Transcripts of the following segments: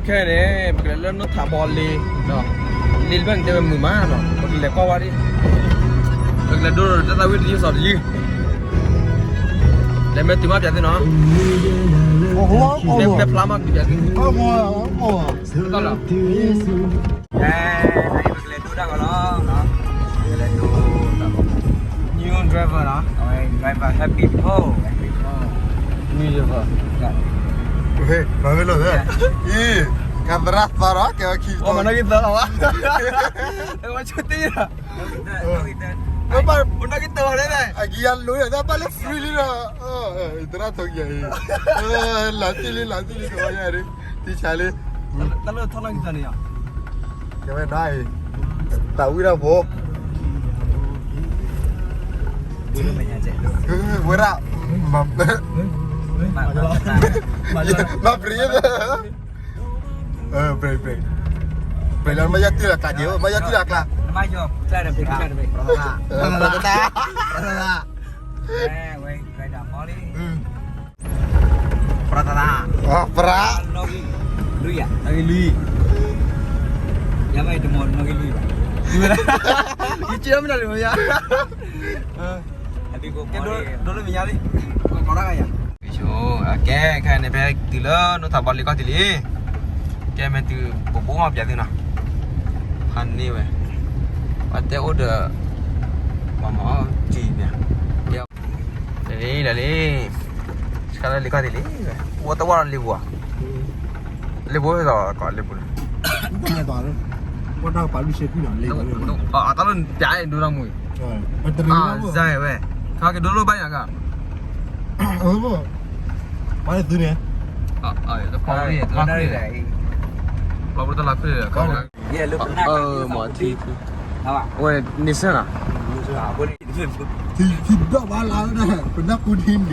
ခဲန့ၣ် ပကလဲၤလၢနိထးဘီလ့ၤ, လ့ၤတဖျၢၣ်န့ၣ်တဲဝဲမုာ်မးနီၤ, ပကလဲၤကွၢ်ဝဲဒၣ်, ပကလဲၤဒိတၢ်သးဝံၣ်တယုၢ်စီၤတယုၢ်, လဲၤမ့ၢ်တုၤမးပျးသုနီၤ, လဲၤဖျါမးပျးသု, တၢ်လီၤ, ပကလဲၤဒိတၢ်ကီးလီၤ, ပကလဲၤဒိ new driver နီၤ, driver happy people, new driver, မၤဝဲလိာ်သး, အံၤ, ကသရၣ်သီဒီး ကဲဝဲခံ, မၤနီၣ်က့ၤသၢလီၤဝဲ, ဝဲဆိတ့ၢ်လီၤ, ပနီၣ်က့ၤတၢ်ဝဲဒၣ်, အကံယၤလိာ်ဒီး ဘၣ်လၢ free လံဒီး, သရၣ်ထိးကံယၤအံၤ, လၤတံၢ်လံ လၤတံၢ်လံ ကဘီယၤဒ်, တံၢ်ဆါလံ, တၢ်လၢထီၣ်နီၣ်ကံၤသးန့ၣ်ယၤ, ကဲဝဲဒၣ်အံၤ, တၢ်ဝံၣ်တၢ်ဖိ ဝဲဒၣ်, မၤပြံၤ, ပြံၤ, ပြံၤလၢမ့ၢ်ယဲတံၢ်လၢကျါက့ၤ, မ့ၢ်ယဲတံၢ်လၢကျါ, ပြတၢ်, ပြတၢ်, ပြတၢ်, ပြ, နီၣ်ဂံၢ်လွံၢ်ယၤ, နီၣ်ဂံၢ်လွံၢ်, ယၤဘၣ်အံၤတမီၤနီၣ်ဂံၢ်လွံၢ်ဘၣ်, ယက့ၤမနုၤလဲၣ်မယါ, ဒိလၢမယါလံ, ကီးတၢ်ဂၤယၤ, ကဲ ခဲအံၤန့ၣ် ဖဲတုၤလၢနိထးဘီလ့ၤခီၣ်ထံးလံ, ကဲမ့ၢ်တုၤပဘိမးပျးသုနီၤ, ဖးန့ၢ်ဝဲ, ပှၤတဲအိၣ်ဒီး, ပှၤမၤအီၣ်တံၢ်မ့ၢ်, လဲၤလံ လဲၤလံ, ဆှါလၢလ့ၤခီၣ်ထံးလံ, အိၣ်တဝၢ်ဒီးလ့ၤပူၤဧါ, လ့ၤပူၤဒီးကီးလ့ၤပူၤန့ၣ်, တၢ်လၢပျးဒိၣ်တၢ်မူ, ဝဲ, ခါက့ၤဒိၣ်လိၣ်ဘၣ်ယၤက, ပှၤသုန့ၣ်, လီၤပတလးခုၣ်ဒီး, မၤထံ, ဝဲန့ၣ်စၢ်နီၤ, ထံဒီးဘၣ်လါ, ပနၢ်ပူၤထံဒံး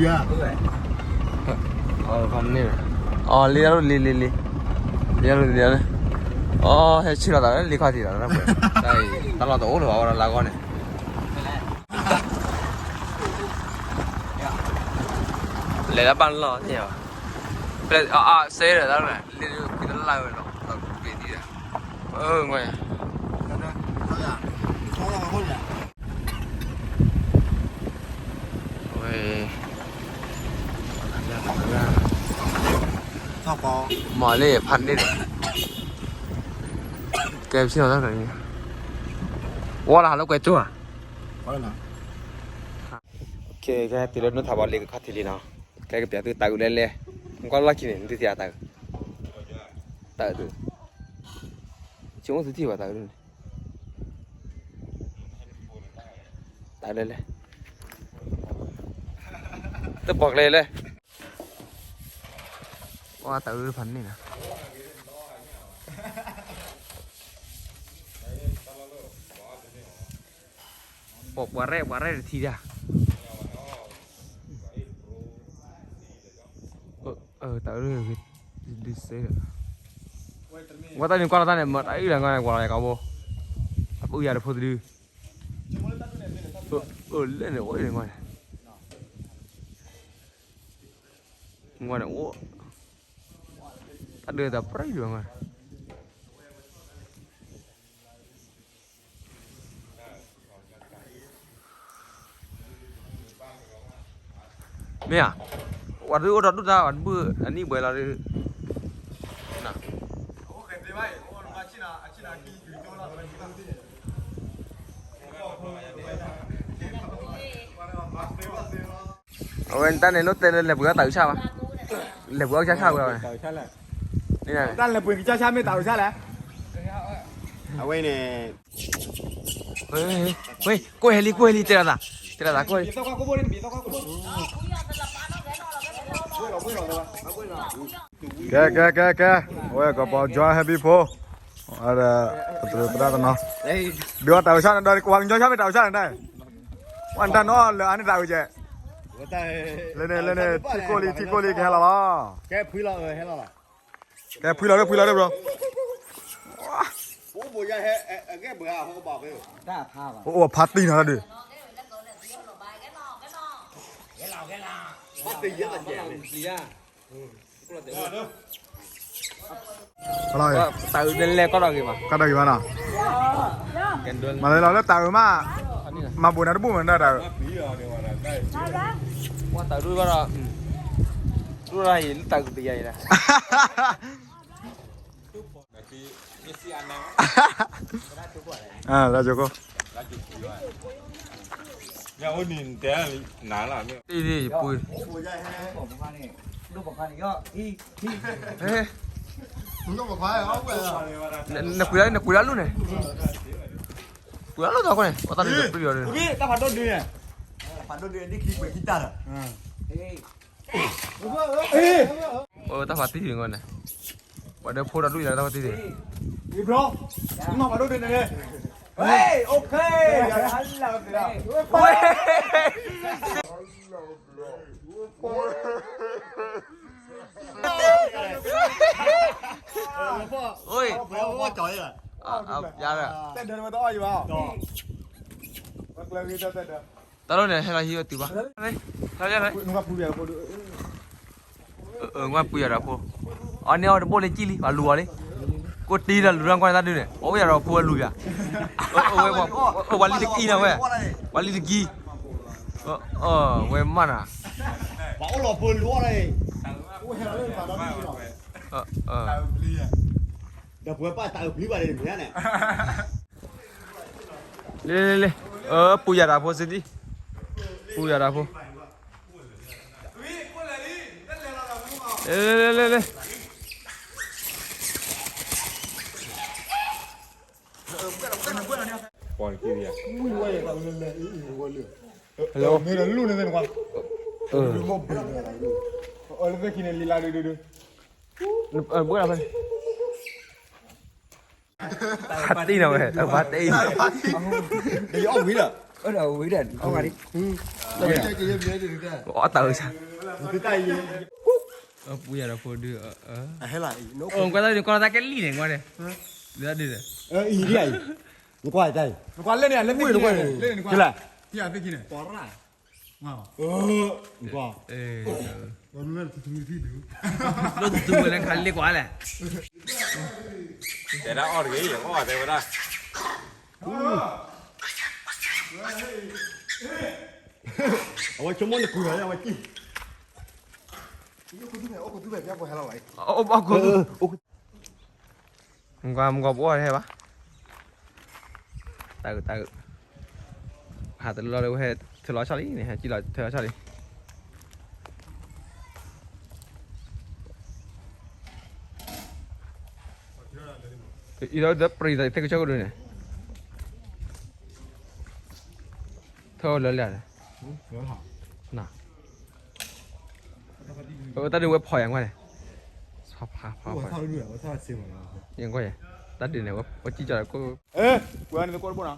ဧါ, န့ၣ်, အီၤ လ့ၤဒၣ်လိၣ်လ့ၤလ့ၤလ့ၤ, လ့ၤဒၣ်လိၣ်လ့ၤလ့ၤ, အီၤ ဟဲဆ့ၣ်လီၤသးလၢလ့ၤခီၣ်ထံးလီၤ, တၢ်လီၢ်တအိၣ်လၢၤဘၣ်ဝဲဒီးလါဂီၢ်န့ၣ် လဲၤလၢဘၣ်လီၢ်သ့ၣ်ညါဘၣ်, အစဲဒီးတၢ်လၢ, လ့ၤဒုးကွံာ်တလၢဝဲလီၤ, လီၤကွံာ်သံဒီး, အၢ ဝဲ, ဝဲ, မၤလၢဖးန့ၣ်ဒီး, ကဲဖျိလီၤတၢ်န့ၣ်, ဝဲလၢဟးလၢကွဲးကၠိဧါ, ကဲ ကဲ တုၤလၢနိထးဘီလ့ၤခီၣ်ထံးလံနီၤ, ကဲကပျးသုတၢ်အုးလဲလဲ, ကွၢ်လီၢ်ခံန့ၣ် နသုသ့ၣ်ညါတၢ်အုး, တၢ်အုး, ဆိကမိၣ်သုထံၣ်ဘၣ်တၢ်အုးန့ၣ်, တၢ်အုးလဲလဲ, တပီၢ်ကျဲလဲၣ်, ဝဲတၢ်အုးဖးန့ၣ်နီၤ ပှၤရဲၣ် ပှၤရဲၣ်တထံၣ်ဒၣ်, တၢ်အုး, ဒုးစဲ, ဝဲတၢ်န့ၣ်ကွၢ်လီၤတၢ်န့ၣ် မ့ၢ်တၢ်အုးလၢငါန့ၣ် ကွၢ်လီၤယၤကဘိ, အပူၤယၤတဖိတဒု, လၢန့ၣ်အိၣ်န့ၣ်ကွၢ်န့ၣ်, ကွၢ်န့ၣ်အိၣ်, တၢ်ဒုးတၢ်ပြံဒုးကွၢ် မ့ၢ်ဧါ, ဝဲဒုးအိၣ်ဒီးဒူၣ်တၢ် ဝဲတဘုၣ်အနံၣ်ဘှဲလီၤဒုး, အဝဲတၢ်န့ၣ်လိၣ်တဲလၢလဲၤပှ့ၤအီၣ်တၢ်အုၣ်ဆၣ်ဘၣ်, လဲၤပှ့ၤအီၣ်ကၢ်ဆၣ်ဝဲ, တၢ်လဲၤပှ့ၤကၢ်ဆၣ်မ့ၢ်တၢ်အုၣ်ဆၣ်လဲၣ်, အဝဲန့ၣ် ဝဲ, ကွၢ်ဟဲလံ ကွၢ်ဟဲလံ တဲလီၤသး, တဲလီၤသးကွၢ်လံ, ကဲ ကဲ ကဲ ကဲ, အဝဲကပီၤ join happy ဖိ, ပတရၢ်ပတၢ်တနီၤ, ဒုးအီၣ်တၢ်အုၣ်ဆၣ်န့ၣ်ဒီး ကဝၤကညီဆၣ်မ့ၢ်တၢ်အုၣ်ဆၣ်န့ၣ်တၢ်, ဝဲတၢ်နီၢ်လၢအါန့ၢ်တၢ်အုၣ်ကဲ, လၢန့ၣ် လၢန့ၣ် ထံကိၢ်လံ ထံကိၢ်လံ ကဟဲလီၤလီၤ, ကဲဖှံလီၤ, ဖှံလီၤဒီး ဖှံလီၤဒီး ဘျီ အိၣ်ဖးတံၢ်နီၤဒုး, ဘၣ်တယဲၢ်တကဲးန့ၣ်, ဘၣ်တယဲၢ်တကဲးန့ၣ်, တၢ်အုးလဲၤလဲၤကီၢ်ဒီးဂ့ၤမး, ကီၢ်ဒီးဂ့ၤမးနီၤ, မၤလဲၤလီၤလၢတၢ်အုးမး, မၤဘိးနၤတဘူၣ်မးဒၣ်တၢ်အုး, တၢ်အုးဒိၣ်ဒီး, ဒိၣ်ဒီးယလၢတၢ်အုးပယၤယၤ, လၢကၠိခိၣ် တ့ၢ်ယပှ့ၤ, နကွံာ်လၢ နကွံာ်လၢလူန့ၣ်, ကွံာ်လၢလူသီခီန့ၣ် အသးဒုးပျံၤအီၤဒုး, တၢ်ဖးဒိၣ်ဒုးန့ၣ်, ဖးဒိၣ်ဒုးဒ်ခံကွဲးခံတၢ်လီၤ, တၢ်ဖးတံၢ်ဒုးန့ၣ်, ပှၤဒီးဖိဒီးဒူၣ်ယၤတၢ်ဖးတံၢ်ဒုး, ဘျီ, နမၤဖးဒိၣ်ဒုးန့ၣ်, ဟဲ, OK, အိၣ်, တၢ်ဒုးန့ၣ် ဟဲလီၤဟံးဝဲတုၤဘၣ်, တၢ်လီၤန့ၣ်ဟဲလီၤဟံးဝဲတုၤဘၣ်, ငွၢ်ပှံၤယၤဒီးဖိ, အန့ၣ်အီၤတဘိၣ်လၢကံၣ်လံ ပှၤလူၤအီၤလံ, ကိးတံၢ်ဒီးလူၤရၢ်ကွၢ်န့ၣ်တၢ်ဒုးန့ၣ် အဝဲယၤဒီးဖိဝဲလူၤယၤ, ဝဲလံတကံၢ်န့ၣ်ဝဲ, ဝဲလံတကံၢ်, ဝဲမၢ်နၤ, ပှၤအိၣ်လီၤဖိလူၤအီၤလံ, ဒီးပှၤပာ်တၢ်အုးပျံၤဘၣ်န့ၣ်မ့ၢ်န့ၣ်, လ့လ့လ့, ပူၤယၤတၢ်ဖိစ့ဒံ, ပူၤယၤတၢ်ဖိ လ့လ့လ့လ့, ပှၤကံၢ်ယၤ, မ့ၢ်လူန့ၣ်သ့ၣ်နကွၢ်, လၢသ့ၣ်ခံန့ၣ်လံလါဒုဒုဒု, ဘၣ်ဖဲန့ၣ် ဖးတံၢ်နီၤဝဲ, တၢ်ဖးတံၢ်, ဒီးယအီၣ်ဝံၤဒီး, အီၣ်ဝံၤဒီး, အီၣ်ဝံၤဒီး, အီၣ်တၢ်ဝံၤဆါ, ပူၤယၤဒီးဖိဒု, ကွၢ်တၢ်ဒုး ကွၢ်တၢ်ကဲလံန့ၣ် ကွၢ်န့ၣ်, ဒုး, နကွၢ်တၢ်အံၤ, နကွၢ်လၢန့ၣ်, လၢန့ၣ်နကွၢ်, လၢန့ၣ်နကွၢ်, လၢတတူၢ်ဝဲလၢခါလ့ကွၢ်လဲၣ်, တဲဒၣ်အီၣ်တဂ့ၤ အီၣ်တဲဝဲဒၣ်, အဝဲဆိကမိၣ်နကွၢ်လီၤ အဝဲကံၢ်, မကွၢ်မကွၢ်ပအိၣ်ဟဲဘၣ်, တၢ်အုးတၢ်အုး, ဟးတလီၤလၢဝဲဟဲထၢလီၤဆီလံန့ၣ် ဟဲကံၢ်လီၤထၢလီၤဆီလံ, အံၤဒီးပရံးသးသ့ၣ်ကဆၢကဒုန့ၣ်, ထၢလၢလၢ်န့ၣ်, တၢ်ဒုးဝဲဖီၣ်ယၤကွၢ်န့ၣ်, ဖီၣ်ဖီၣ်, ယကွၢ်ယၤ, တၢ်ဒုးန့ၣ် ဝဲကံၢ်ကီၤ, ပှၤန့ၣ်သကိးတဘိ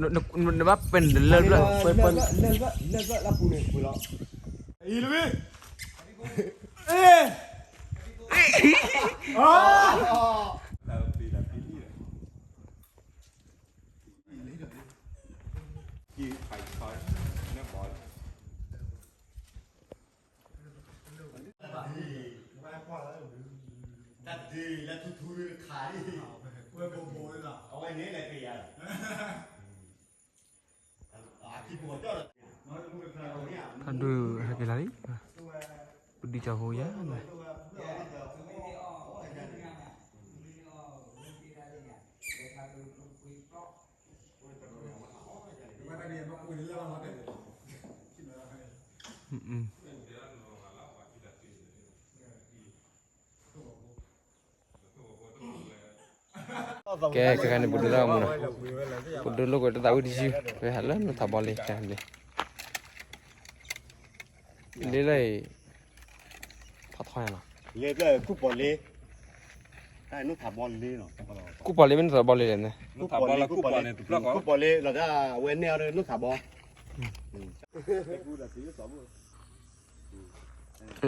နီၤ, နဘၣ်ပဲနလၢၢ်ဖျၢၣ်, လၢၢ်ဖျၢၣ်လၢပူၤန့ၣ်ပှ့ၤလီၤ, အ့ၣ် တၢ်ဒုးလၢထူထူခးလံ, ဝဲဘိဘိလီၤ, အဝဲန့ၣ်လဲၤက့ၤယၤလီၤ, ဖးဒိၣ်ဟဲက့ၤလၢလံ, ပဒံကၠီၤဖိယၤ, ကဲ ခဲခါန့ၣ် ပဒိၣ်လၢအမူနီၤ, ပဒိၣ်လိာ်ကွဲတသးဝံၣ်တယုၢ်, ဝဲဟးလၢနူၢ်ထးဘီလ့ ခဲန့ၣ်, လ့လၢအံၤ, ထီၣ်ထီၣ်ယၤနီၤ, လ့လၢကူၣ်ပီၤလ့, နူၢ်ထးဘီလ့နီၤ, ကူၣ်ပီၤလ့မ့ၢ်နူၢ်ထးဘီလ့လဲၣ်န့ၣ်, ကူၣ်ပီၤလ့ ကူၣ်ပီၤလ့လီၤဒၣ် အဝဲန့ၢ်အီၤဒီးနူၢ်ထးဘီ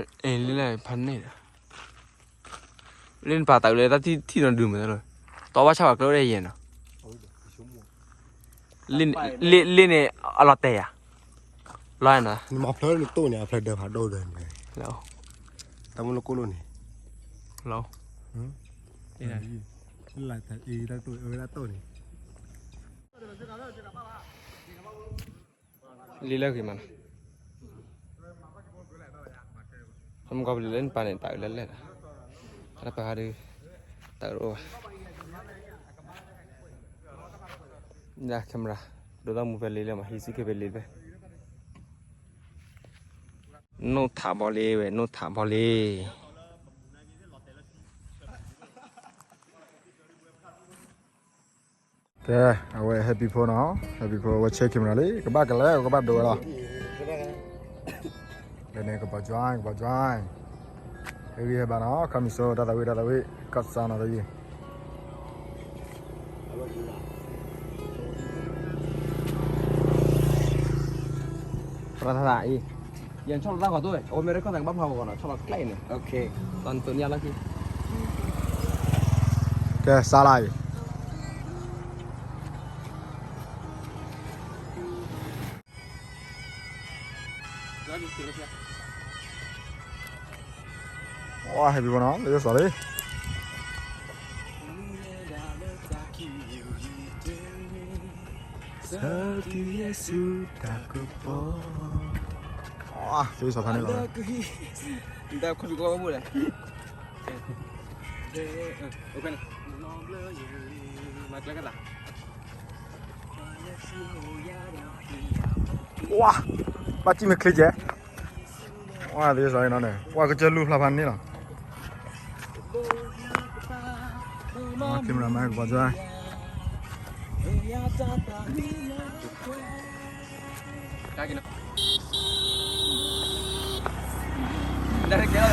အ့ၣ် လၢဖးန့ၣ်ဒီး, လၢနပာ်သးလၢတၢ်ထံၣ်ထံၣ်နီၤဒုးမးလီၤ, တီဘၣ်ဆၣ်ပှၤကျိၣ်အိၣ်ဒၣ်ယဲၢ်နီၤ, လၢန့ၣ်အလီၤတဲာ်ယၤ, လီၤနီၤ, နမၤဖျၢၣ်နတိၢ်န့ၣ် အဖျၢၣ်ဒၢဖးဒိၣ်ဒၢန့ၣ်, တၢ်မူလၢကိၣ်လိၣ်န့ၣ်, လီၤ, လၢတၢ်အံၤတၢ်တိၢ်အဝဲဒၣ်တိၢ်န့ၣ်, လံလၢဂ့ၤမးနီၤ, ဟမကီၢ်ပလံၤလၢနပာ်န့ၣ် တၢ်အုးလဲၣ်လဲၣ်ဒီး, တၢ်ပာ်ဟးဒုး, တၢ်အုးတအိၣ်ဘၣ်, ဒ် camera, ဒိးသီမူဖဲလံလၢမး ဟံးစုက့ၤဖဲလံဖဲ နိၣ်ထးဘီလ့ဝဲ နိၣ်ထးဘီလ့. ကဲ, အဝဲ happy ဖိနီၤ, happy ဖိ အဝဲဆဲ camera လံ, ကဘၣ်ကလဲၤ ကဘၣ်ဒိဝဲလီၤ, လၢန့ၣ် ကဘီ join ကဘီ join, ဟဲဂံၢ်ဟဲဘါနီၤ, ခီမံၤစိ တၢ်သးဝံၣ် တၢ်သးဝံၣ် ကီၢ်စါနီၤတယုၢ် ပရၤသးအံၤ, ယဲၢ်ဆီၣ်လီၤတၢ်ဂီၤတိၢ်, အဝဲမ့ၢ်ရခီၣ်သးကဘၣ်ဖးဂီၤနီၤ, ဆီၣ်လီၤကျဲအံၤန့ၣ်, တၢ်နတိၢ်န့ၢ်လီၢ်ခံ, ကဲ စါလါအံၤ ဝါ happy ဖိနီၤ, လၢယစီၤလံ. သုးယစီၤဖးန့ၣ်လီၤ, တၢ်ခီၣ်ဖံးကီၢ်ဖိလဲၣ်, ဝါ, ဘၣ်စံၣ်မ့ၢ်ချ့ကဲ, ဝါ သုးယစီၤန့ၣ်, ဝါ ကစၢၢ်လူၢ်ဖျါဖးန့ၣ်လီၤ. camera man ကဘီ join, ကဲ